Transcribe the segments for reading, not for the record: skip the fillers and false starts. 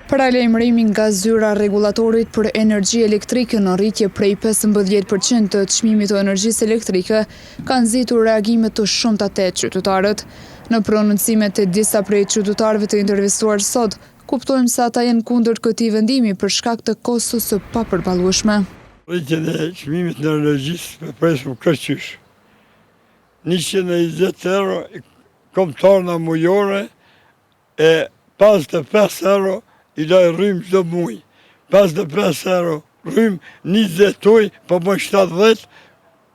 Paralajmërimi nga zyra e rregullatorit për energji elektrike në rritje prej 15% të çmimit të energjisë elektrike ka nxitur reagime të shumta te qytetarët. Në prononcimet e disa prej qytetarëve të intervistuar sot, kuptojmë se ata janë kundër këtij vendimi për shkak të kostos së papërballueshme. Rritjen e çmimit të energjisë s'pe presim kërqysh. 120 euro kom t'ardhna mujore E 55 euro i laj rrymë çdo muj. 55 euro rrymë, 20 ujë, po bën 70,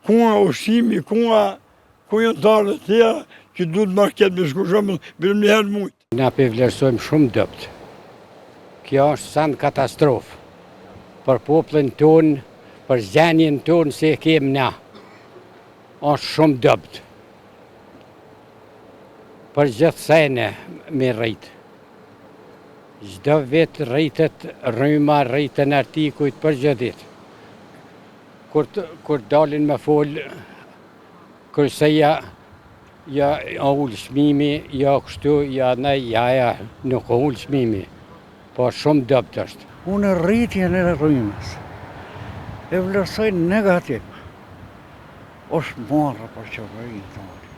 ku a ushqimi, ku a, ku janë të ardhunat tjera, që duhet market me shku shumë, bërë një herë mujt. Na pe vlerësojmë shumë dobt. Kjo është sen katastrofë për popullin tonë, për gjendjen tonë si e kemë na. Është shumë dobt. Për gjithë sene me rrit. Çdo vit rritet rryma, rriten artikujt për çdo ditë. Kur, kur dalin me fol, kryesia, ja ul çmimi, ja kështu, ja nej, ja ja, nuk u ul çmimi, po shumë dobt është. Unë rritjen e rrymës e vlerësoj negativ. Është marre për qeverinë tonë,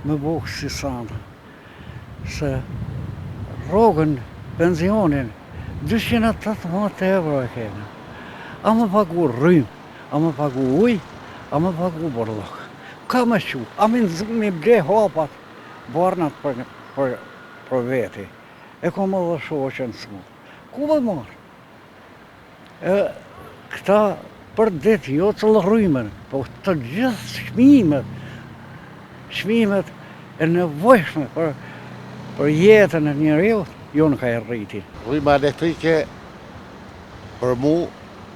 me bo kësi sene, se rrogën, penzionin, 218 euro e kena. A me pagu rrymë, a me pagu ujë, a me pagu borllog. Ka me çu, a me, me ble hapat, barnat për, për, për veti. E kom edhe shoqen smutë. Ku me marrë? E këta për ditë, jo të rrymën, po të gjithë çmimet, çmimet e nevojshme për, për jetën e njeriut, jonë ka e rriti. Rryma elektrike për mu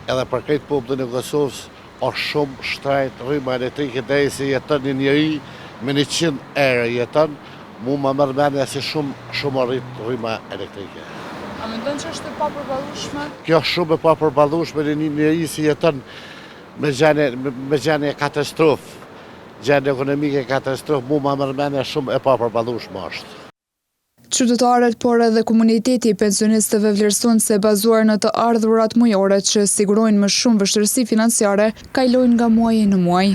edhe për krejt popullin e Kosovës është shumë shtrejt rryma elektrike deri se jeton një njeri me 100 euro jeton, mu ma merr mendja se shumë shumë rrit rryma elektrike. A mendon që është e papërballueshme? Kjo është shumë e papërballueshme në një njeri si jeton me gjendje me gjendje katastrofë, gjendje ekonomike katastrofë, mu ma merr mendja shumë e papërballueshme është. Qytetarët, por edhe komuniteti i pensionistëve vlerësojnë se bazuar në të ardhurat mujore që sigurojnë më shumë vështirësi financiare, kalojnë nga muaji në muaj.